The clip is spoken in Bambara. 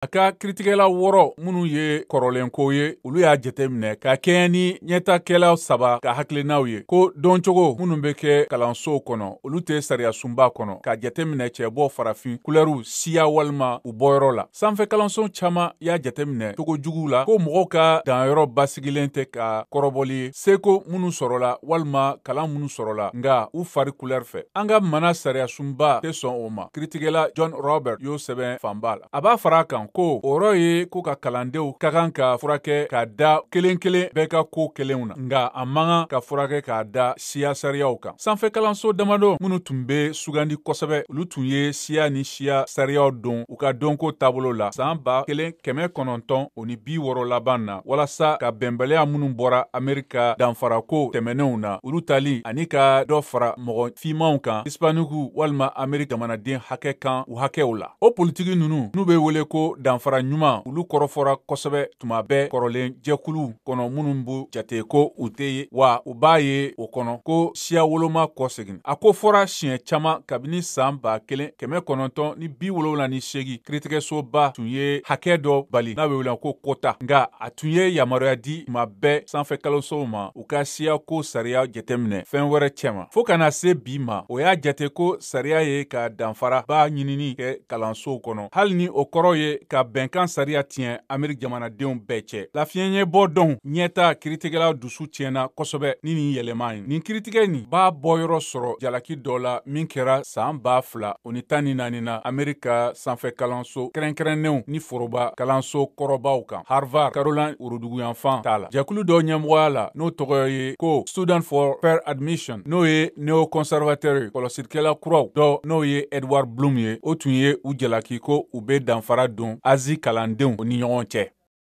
A ka kiritigɛla 6 minnu ye kɔrɔlenko ye, olu y'a jateminɛ ka kɛɲɛ ni ɲɛtakɛlaw 3 ka hakilinaw ye ko dɔncogo minnu bɛ kɛ kalansow kɔnɔ, olu tɛ sariyasunba kɔnɔ, ka jateminɛ cɛbɔ, farafin, kulɛriw, siya walima u bɔyɔrɔ la. Sanfɛ kalanso caman y'a jateminɛ cogo jugu la ko mɔgɔw ka danyɔrɔ basigilen tɛ ka kɔrɔbɔli ye seko minnu sɔrɔla walima kalan minnu sɔrɔla, nka u fari kulɛri fɛ. An ka mana sariyasunba tɛ sɔn o ma, kiritigɛla John Robert y'o sɛbɛn fanba la. A b'a fara a kan ko o yɔrɔ ye ko ka kalandenw ka kan ka furakɛ ka da kelen kelen bɛɛ ka ko kelenw na, nka a man kan ka furakɛ k'a da siya sariyaw kan. Sanfɛ kalanso damadɔ minnu tun bɛ sugandi kosɛbɛ, olu tun ye siya ni siya sariyaw don u ka dɔnko taabolo la san 1960 laban na, walasa ka bɛnbaliya minnu bɔra Amerika danfarako tɛmɛnenw na, olu tali ani ka dɔ fara mɔgɔ finmanw kan, Hispaniku walima Amerika jamanaden hakɛ kan u hakɛw la. O politiki ninnu n'u bɛ wele ko danfara ɲuman, olu kɔrɔfɔra kosɛbɛ tuma bɛɛ kɔrɔlen jɛkuluw kɔnɔ minnu b'u jate ko u tɛ ye, wa u b'a ye o kɔnɔ ko siya woloma kɔsegin. A ko fɔra siɲɛ caman kabini san 1978, kiritigɛsoba tun ye hakɛ dɔ bali n'a bɛ wele ko kota, nka a tun ye yamaruya di tuma bɛɛ sanfɛ kalansow ma u ka siya ko sariya jateminɛ fɛn wɛrɛ cɛma. Fo ka na se bi ma, o y'a jate ko sariya ye ka danfara ba ɲinini kɛ kalansow kɔnɔ, hali ni o kɔrɔ ye ka bɛnkan sariya tiɲɛ Ameriki jamanadenw bɛɛ cɛ. Lafiɲɛbɔ dɔn ɲɛta kiritigɛla dusu tiɲɛna kosɛbɛ ni nin yɛlɛma ye. Nin kiritigɛ nin b'a bɔyɔrɔ sɔrɔ jalaki dɔ la min kɛra san 2014 na Amerika sanfɛ kalanso kɛrɛnkɛrɛnnenw ni foroba kalanso kɔrɔbaw kan, Harvard, Caroline woroduguyanfan t'a la. Jɛkulu dɔ ɲɛmɔgɔya la n'o tɔgɔ ye ko Student for Fair Admission, n'o ye néoconservateur ye, kɔlɔsilikɛla kuraw dɔ n'o ye Edward Blum ye, o tun ye u jalaki ko u bɛ danfara don Azi kalandenw ni ɲɔgɔn cɛ.